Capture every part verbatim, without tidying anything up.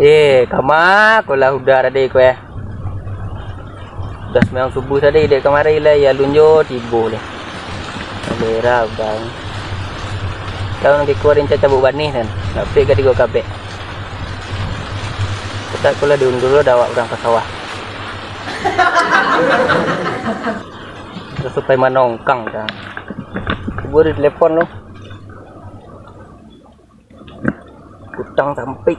Eh, kama ko lah Uda tadi ko, eh. Uda sumbayang subuh tadi, dek kamari lah, ya lunjo tibo leh. Alera Uda. Tahu nan kiko rinca cabuk banih kan. Lapik ka tigo kabek. Kotak ko lah diundur lo dawak urang ka sawah. Supai manongkang dah. Gua di telepon lo. Kutang sampik.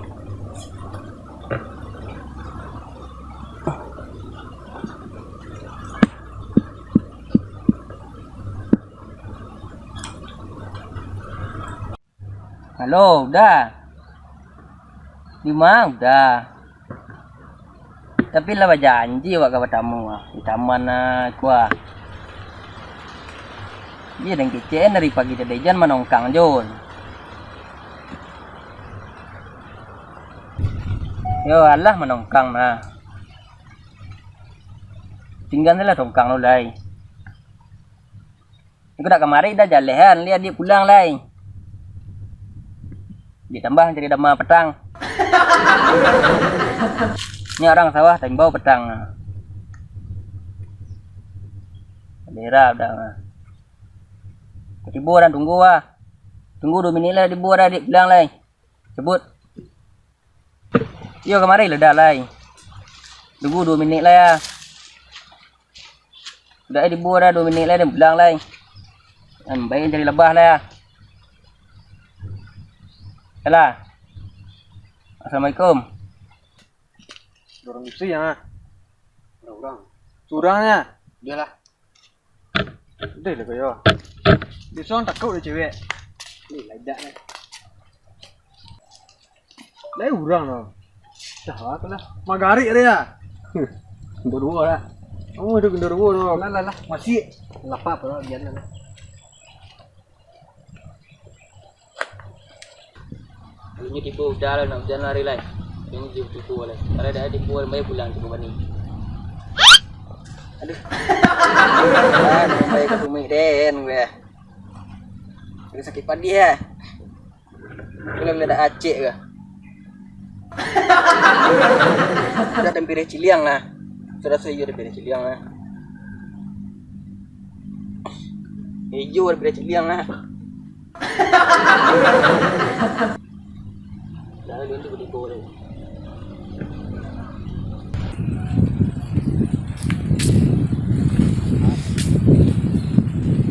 Halo, Uda. Di ma Uda? Tapi lah bajanji awak ka batamu ah, di taman ah, ko ah. Iyo, den kecek dari pagi tadi jan manongkang jo. Yo, alah manongkang nah. Tinggan se lah tongkang lo lai. Iko dak kamari dah jaleh an, liek adiak pulang lai. Ditambah cari dama petang. Nyo urang sawah taimbau petang. Bera udah. Tibo dah, tunggu ah. Tunggu duo minik lai, tibo dah adiak pulang lai. Sabut. Iyo, kamari lah dah lai. Tunggu duo minik lai ah. Udah, eh, tibo dah, duo minik lai, den pulang lai. Em, baik cari labah lai ah. Yalah. Assalamualaikum. Urang isi ah. Urang. Surang nya. Iyolah. Deh lah kau yo. Biaso urang takuik dek cewek. Ni ladak lah. Lai urang tu. Dah lah, tu lah. Magarik dia. Gendor duo lah. Oh, itu gendor duo tu. Lah, lah, lah. Masih. Lapar pun, biar lah. Alun nyo tibo udah lah, nak ujan lari lai. Alun nyo tibo lai. Kalau dah tibo, bae pulang tibo bani. Aduh. Ah, nak bae ka rumah den gue. Sakit padi ya. Kalau dah acik ke. Dah tampireh ciliang lah. Sudah saya dah tampireh ciliang lah. Ijo dah tampireh ciliang lah. Dah, dia tu berdua tu.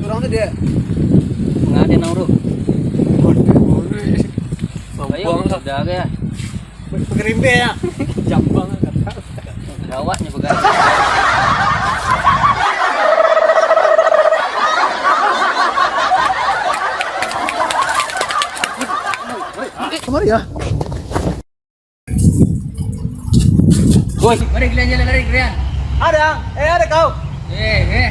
Urang tu dia. Nggak ada nang urut. Ayo, sudah ke? Pagarimbek ya. Jambang kata. Gawatnya pegang. Kamari ya. Woi, mari kalian jalan lari kalian. Ada, eh ada kau. Eh, eh.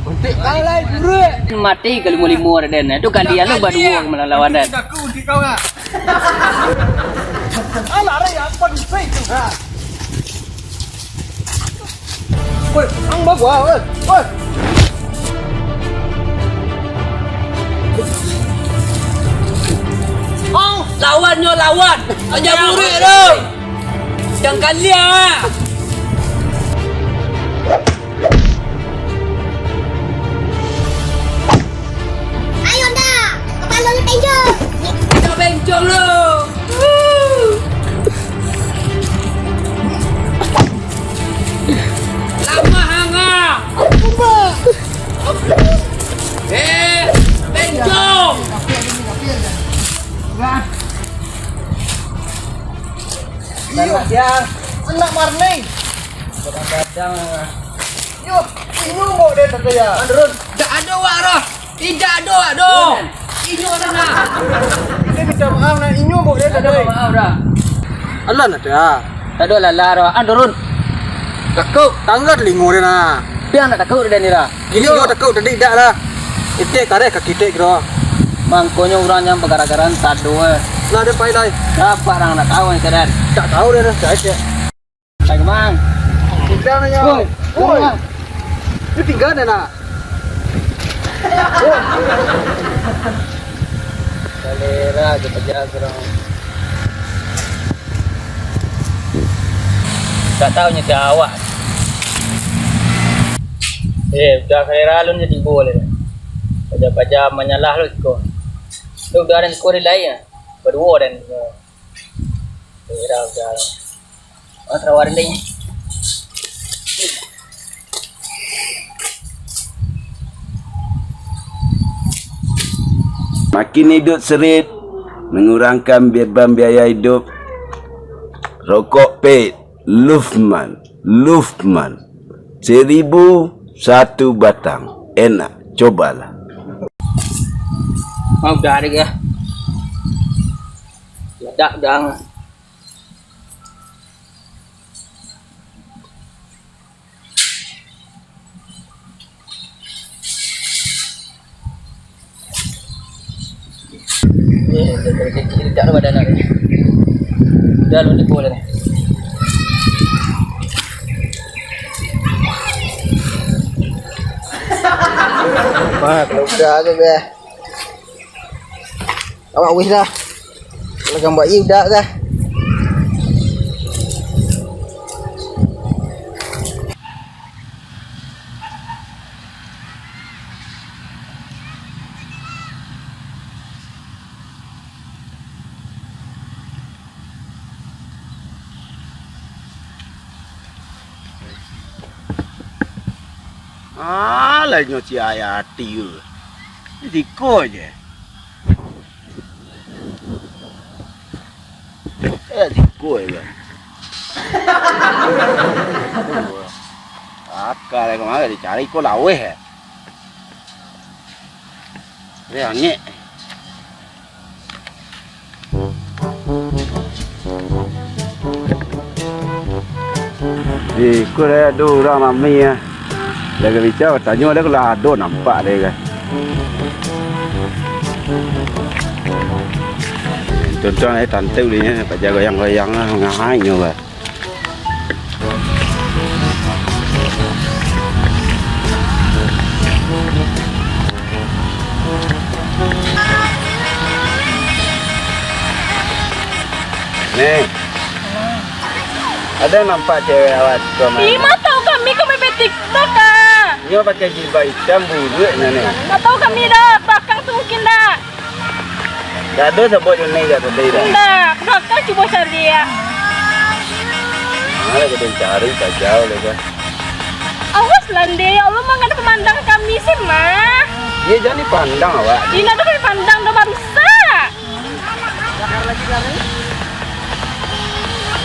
Untuk kau lai buruk. Mati ka limo-limo ada den. Itu kalian lo baduo malawan den. Aku di kau ah. Alah, rai apa di sini? Ha. Woi, ang bawa, woi. Woi. Ang, lawan nyo lawan. Aja burik tu. Yang kalian ah. Ayo ndak, kepalanya penjol. Kita bencong lo. Wuh. Iyo. Anak dia. Anak Marni. Kadang-kadang. Yo, inyo mbok deh tadi ya. Andrun. Dak ado wak doh. Ijak ado wak doh. Inyo ado nah. Kita minta maaf nah, inyo mbok deh tadi. Maaf dah. Alah nah dah. Dak ado lalah doh. Andrun. Takuk. Tangga telingo deh nah. Piang dak takuk deh ni lah. Iyo. Inyo takuk tadi dak lah. Itik kareh ka kitik kiro. Mangkonyo urang yang bagara-gara tado eh. Lah dia pai lai. Siapa orang nak tahu ni sadar? Tak tahu dia dah. Cek cek. Hai, Kemang. Tinggal nanya. Woi, woi. Kemang. Itu tinggal dah nak. Selera je kerja orang. Tak tahu nyo si awak. Eh, udah selera alun jadi boleh. Paja-paja manyalah lu siko. Tu udah ada siko di lain. Berdua dan. Selera udah. Oh, sarawa rendeng. Makin hidup serit, mengurangkan beban biaya hidup. Rokok pet, Lufman, Lufman. Seribu satu batang. Enak, cobalah. Oh, udah ada ya. Ledak dah. Dah lu tipu dah ni. Wah, kalau udah tu dah. Awak wis lah. Kalau gambar i udah dah. Alah nyo si Ayati tu. Siko je. Eh, siko je. Akal kemarin dicari ko laweh. Dia angek. Iko dah ado urang rami ah. Dah ka bica, tanyo dah lah ado nampak deh kan. Tuan-tuan eh, tanteu deh, paja goyang-goyang lah, ngahai nyo kan. Nih. Ada nampak cewek awak tu, Mas? Ih, ma tahu kami, kami be TikTok, ah. Nyo pakai jilbab hitam, buruaknyo, nih. Ma tahu kami dah, belakang tu mungkin dah. Dak ado sabot Yunai dak tadi dah. Ndak, belakang cubo cari ya. Mana kita cari kacau lagi. Awas lah, Ndeh. Ya Allah, mangga pemandang kami sih, mah. Ya, jangan dipandang awak. Ini ada kami pandang dah bangsa.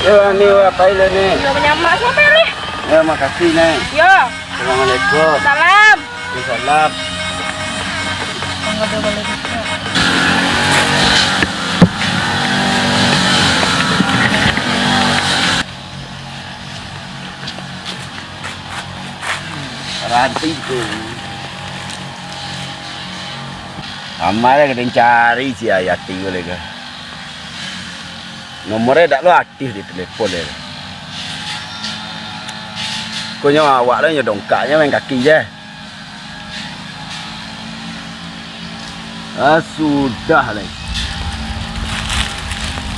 Ya, ni apa ini ni? Ya, menyamak siapa ini? Ya, makasih, Neng. Ya. Assalamualaikum. Salam. Waalaikumsalam. Ranti tu. Amal ka den cari si Ayati ko leh ka. Nomornyo dak lo aktif di telepon deh. Ko nyo awak lah nyo dongkaknyo main kaki je. Ah, sudah lai.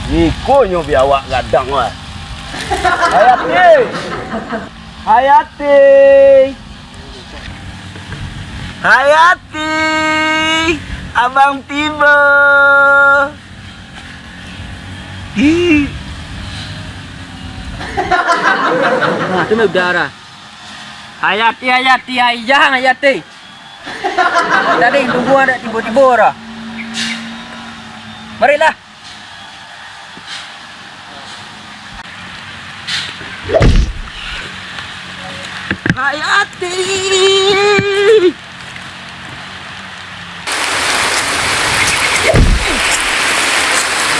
Iko nyo bi awak gadang wah. Hayati! Hayati! Hayati! Abang tibo! Ih. Nah, tu mah udara. Hayati, Hayati, Ayah, Hayati. Tadi tunggu ada tibo-tibo dah. Marilah. Hayati!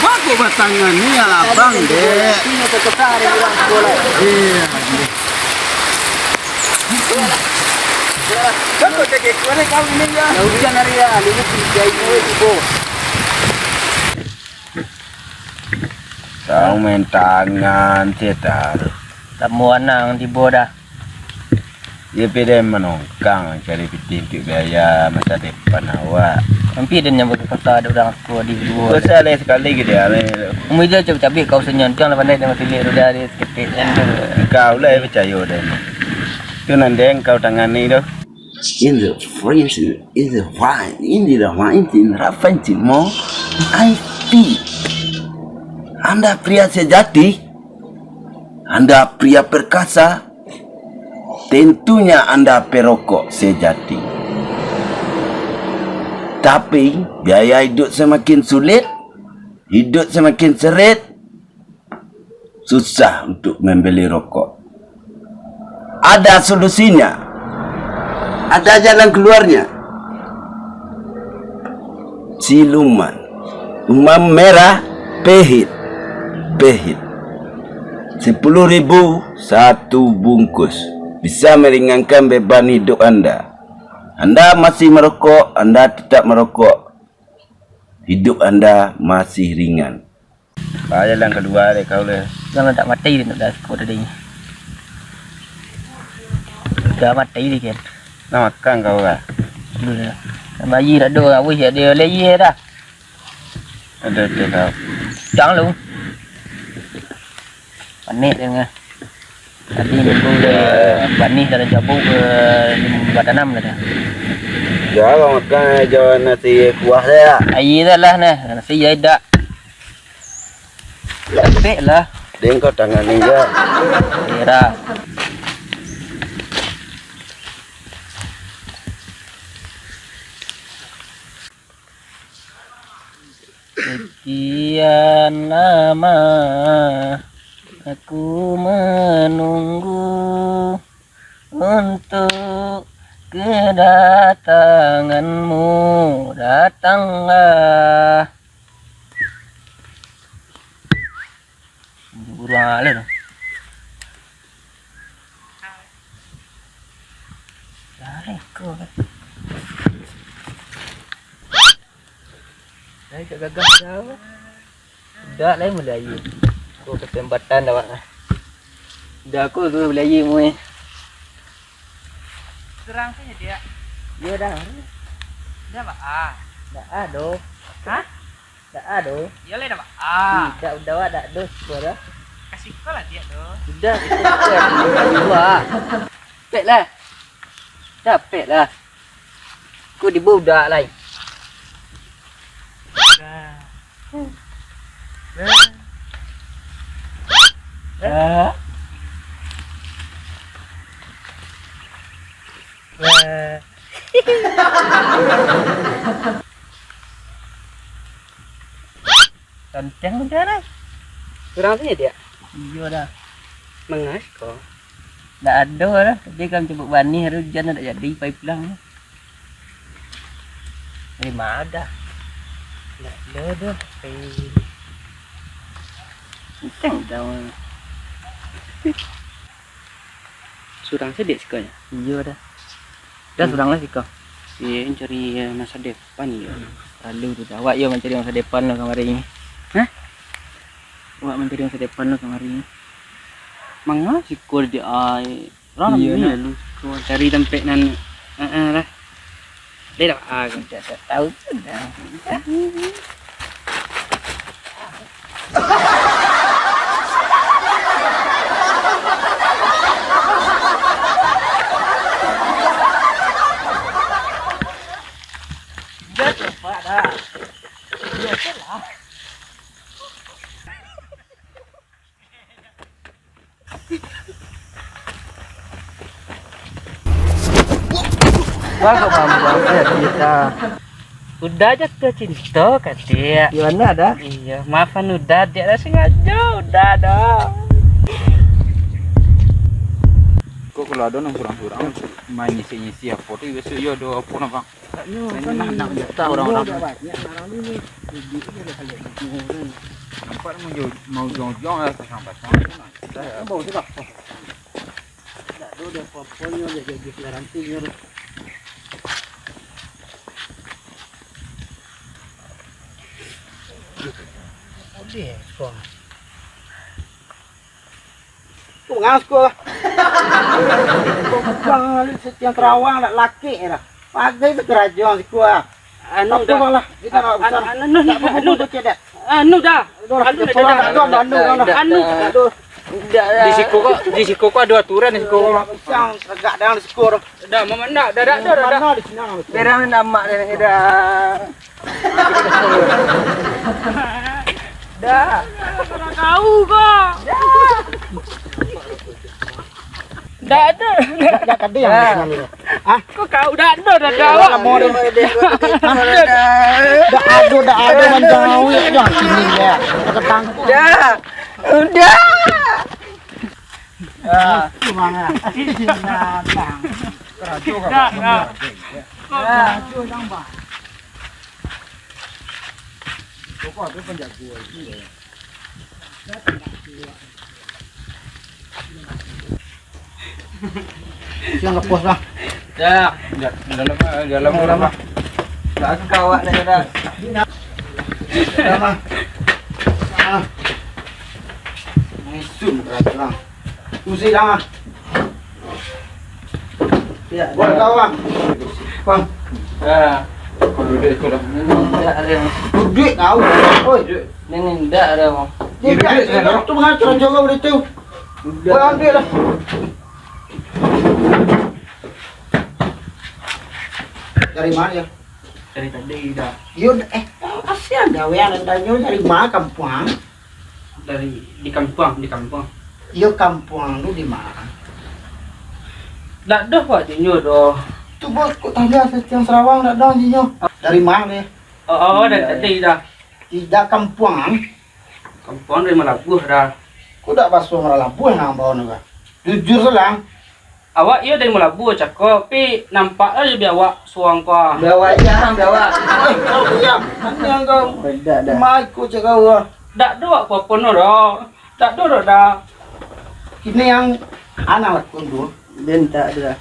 Bagus batangan ni, abang, dek. Iya. Bagus, dek, kau ni, kau ni, ya. Ya, hujan hari, ya. Ini tiga ini, bos. Tahu main tangan, setan. Tamu anang tibo dah. Iyo, pi den manongkang cari pitih untuak biaya masa depan awak. Ampia den nyo ka kota, ado urang ako di luar. Kau saleh sakali ka dia, leh. Umua ijau cabik-cabik kau senyum, tu nan lah pandai den batilik roda di ketek den tu. Kau lah picayo den. Tu nan den kau tangani tu. In the frenzy, in the wine, in the wine, in the frenzy mo, I speak. Anda pria sejati, Anda pria perkasa, tentunya Anda perokok sejati. Tapi, biaya hidup semakin sulit, hidup semakin seret, susah untuk membeli rokok. Ada solusinya. Ada jalan keluarnya. Siluman. Umam merah, pehit. Pehit. Sepuluh ribu satu bungkus. Bisa meringankan beban hidup Anda. Anda masih merokok, Anda tetap merokok. Hidup Anda masih ringan. Payah lah kalua dek kau leh. Jan lah, dak mati dek dah siko tadi. Dah mati dek kan. Nak makan kau lah. Aduh, dah. Nak bayi dak ado, awih dak ado, leh dah. Ado, ado kau. Jan lu. Panik dek ngah. Tadi minggu dah banih dah cabuik, eh, batanam dah. Yo, abang makan jo nasi kuah sajo. Aia dah lah nah, nasi yo dak. Capek lah. Dek kau tangani jo. Ira. Sekian lama aku menunggu untuk kedatanganmu, datanglah. Buruang alun. Lah, iko kan. Lai ka gagah dah. Dak lai mulai aia. Ko kesempatan awak lah. Dah ko tu mulai aia mui. Surang sajo, Diak. Yo dah. Dah, Pak. Ah. Dak ado. Hah? Dak ado. Yo lai dah, Pak. Ah. Ih, dak, udah, awak dak ado siko dah. Kasih ko lah, Diak, tu. Sudah, itu sudah. Dua. Pek lah. Dah, pek lah. Ku dibudak lai. Tantang udah lah. Surang sajo, Diak? Iyo dah. Mangas ko? Dak ado lah. Tadi kan cubo banih, hari ujan dak jadi pai pulang. Dari ma dah? Dak ado doh. Tantang dah. Surang sajo dek siko nyo? Iyo dah. Dah surang lah siko. Iyo, cari, eh, masa depan iyo. Lalu tu dah. Awak iyo mancari masa depan lo kamari ni. Hah? Awak mancari masa depan lo kamari ni. Manga siko dek ai. Rami lalu siko cari tampek nan, heeh lah. Deh dah, ah, aku tak tahu tu dah. Dah cepat dah. Dah cepat. Bagus, Bang, Bang. Eh, kita. Uda jatuh cinta ka Diak. Gimana dah? Iyo, maafan Uda, Diak dak sangajo, Uda dah. Kok kalau ado nan surang-surang main ngisi-ngisi apo tu, biaso iyo ado apo nah, Bang? Agaknyo kan nak, nak manjatah urang-urang tu. Banyak urang ni, ni. Nampak mau jo-, mau jong-jong lah, pasang-pasang tu nah. Bau tu, Bang. Dak ado, ado apo-aponyo, dak jadi garantinyo tu. Odeh, kong. Tungas ko. Bang, satiang Karawang dak lakek dah. Pagai tu karajo siko ah. Anu dah. Apo lah, kita nak urusan. Anu, anu, anu dah. Anu dah. Anu dah. Anu dah. Di siko ko, di siko ko ado aturan di siko ko. Pisang tegak dah di siko dah. Dah, mama ndak, dah, dah, dah, dah. Mana di siko? Berang nama dah, dah. Dah. Dah tahu ko. Dah ada. Dah, dah, tadi yang di siko ni. Ah, kok kau dah ada, dah ada. Dah ado, dah ado, mancang awik dah sini ya. Ketangkuk. Dah. Udah. Ah, gimana? Nah, Bang. Karajo, Bang. Dah, dah. Karajo, Bang. Pokok tu penjago itu, ya. Siang ngepos lah. Ya, ya, dalam, dalam, dalam. Dah aku kawak dah, dah. Dalam lah. Ah. Isun, terang. Usi dah. Ya, boleh dah. Kawak. Bang. Ya. Kau duduk itu dah. Ya, ada yang duduk kau. Oi. Duduk. Neng indak ado, Bang. Dia indak, indak tu mangatur aja kau dari tu. Udah. Kau ambil lah. Dari mana ya? Dari tadi dah. Yo, eh, kasihan gawean dah nyo dari mana kampuang? Dari di kampuang, di kampuang. Yo, kampuang tu di mana? Dak doh, Pak, dinyo doh. Tu, Bos, kok tanda satiang Sarawang dak doh dinyo? Dari mana dia? Oh, oh, dari tadi dah. Tidak kampuang. Kampuang dari Malabuah dah. Kok dak baso Malabuah nang bawa nang? Jujur salang. Awak iyo dari Malabuah cako, tapi nampak aja bi awak suang ko. Bi awak aja, bi awak. Eh, kau diam. Tanya kau. Dak, dak. Mai ko cakap kau. Dak do apo-apo no dah. Dak do dah. Kini yang anak lakon tu. Den tak ada.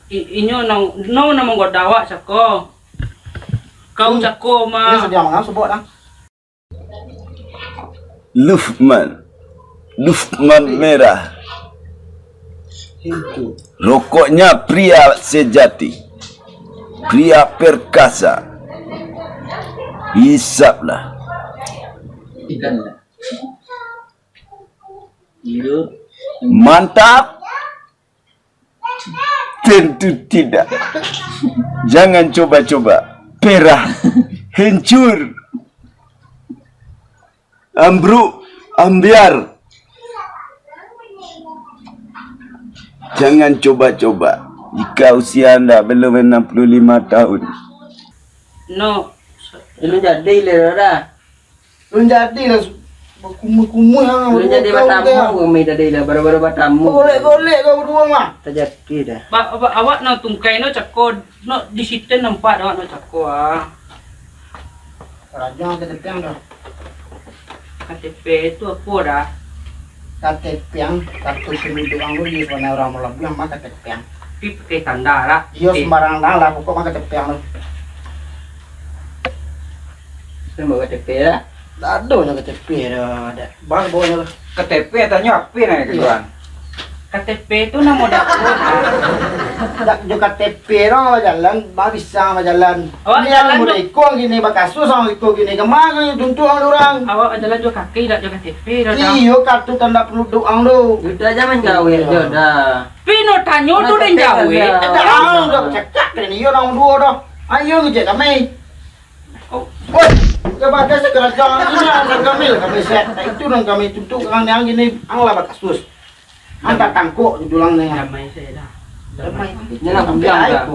I-, inyo nang, no nang manggoda awak cako. Kau cako mah. Ini sedia mangan sobok dah. Lufman. Lufman merah. Rokoknya pria sejati. Pria perkasa. Hisaplah. Mantap. Tentu tidak. Jangan coba-coba. Perah. Hancur. Ambruk. Ambiar. Jangan coba-coba. Jika usia anda belum enam puluh lima tahun. No. Belum jadi lah, dah. Alun jadi lah, bakumuih-kumuih ang. Alun jadi batamu kami tadi lah, baru-baru batamu. Golek-golek kau baduo mah. Tajadi dah. Ba-, ba-, awak nang tungkai no cako, no di situ nampak awak no cako ah. Raja K T P ang dah. K T P itu apo dah? K T P ang, kartu penduduk ang tu di sabananyo urang Malabuah mah K T P ang. Tapi pakai tanda lah. Iyo, sembarang lah, pokok mah K T P ang tu. Namo K T P lah. Dak ado nyo K T P dah, dak. Bang, bawa nyo lah. K T P tanyo apo nyo ketuan? K T P tu namo dapur. Dak jo K T P dah bajalan, ba bisa bajalan. Awak ni jalan anak mudo tu. Iko gini, bakasus ang iko gini. Kama kau tuntuak ang urang? Awak bajalan jo kaki, dak jo K T P dah, dah. Iyo, kartu tanda penduduk ang tu. Udah, jangan jawek jo dah. Pino tanyo tu den jawek. Dak, ang dah cakap kan iyo nang duo dah. Ayo ngejek kami. Woi, ka bagas ka karajo ini, angkang kami lah, kami siap. Itu nang kami tuntuak, ang ni, ang gini, ang lah bakasus. Ang tatangkok di tulang ni. Damai sajo dah. Damai. Ini nak pulang dah.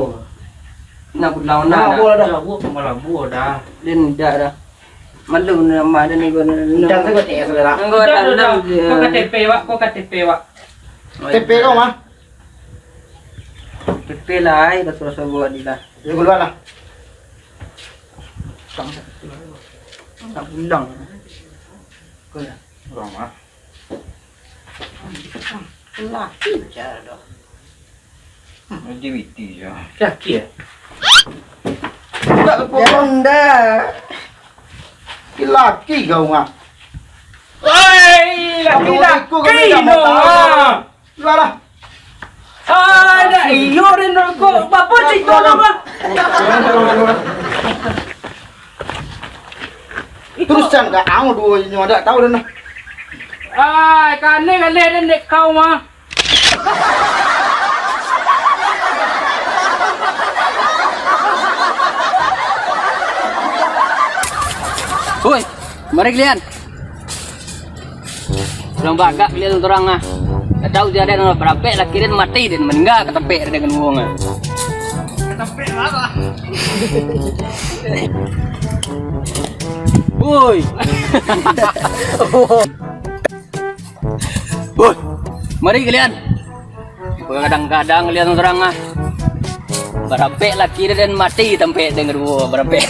Nak pulang nak. Nak pulang dah. Buat kepala buah dah. Dia ndak dah. Malu nama dia ni gua. Ndak tu kau T S lah. Enggak dah, dah, dah. Kau K T P wak, kau K T P wak. T P kau mah? Tapi lah, ai, raso-raso buat ni lah. Yo, kalua lah. Nak pulang. Kau ya? Pulang, ah. Laki bicara dah. Laki biti je. Laki ya? Tak apa. Jangan dah. Laki kau, Mak. Oi, laki-laki no, Mak. Keluarlah. Ada iyo den rokok. Bapak cerita apa? Terus cang dah ang duo inyo dak tahu dah nah. Ai, kanai-kanai den dek kau mah. Woi, mari kalian. Urang bagak kalian urang ah. Dak tahu tiada nan barapek laki den mati den maningga ka tampek dengan wong ah. Woi. Woi. Mari kalian. Kadang-kadang kalian urang ah. Barapek laki den mati tampek den kaduo, barapek.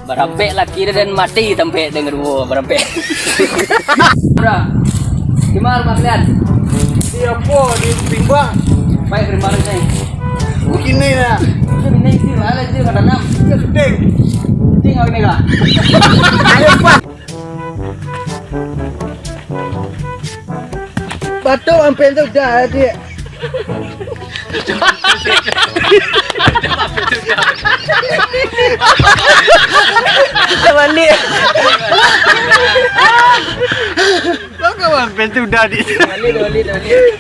Barapek laki den mati tampek den kaduo, barapek. Udah. Di mana rumah kalian? Di apo? Di Pimbang. Baik, Pimbang ni. Begini lah. Ini sih, lah, aja, ada enam. Ini gedeng. Gedeng apa ini, Kak? Ayo, Pak. Batuk sampai tu dah, adik. Terbalik. Kau kawan pen tu dah, adik. Terbalik, terbalik, terbalik.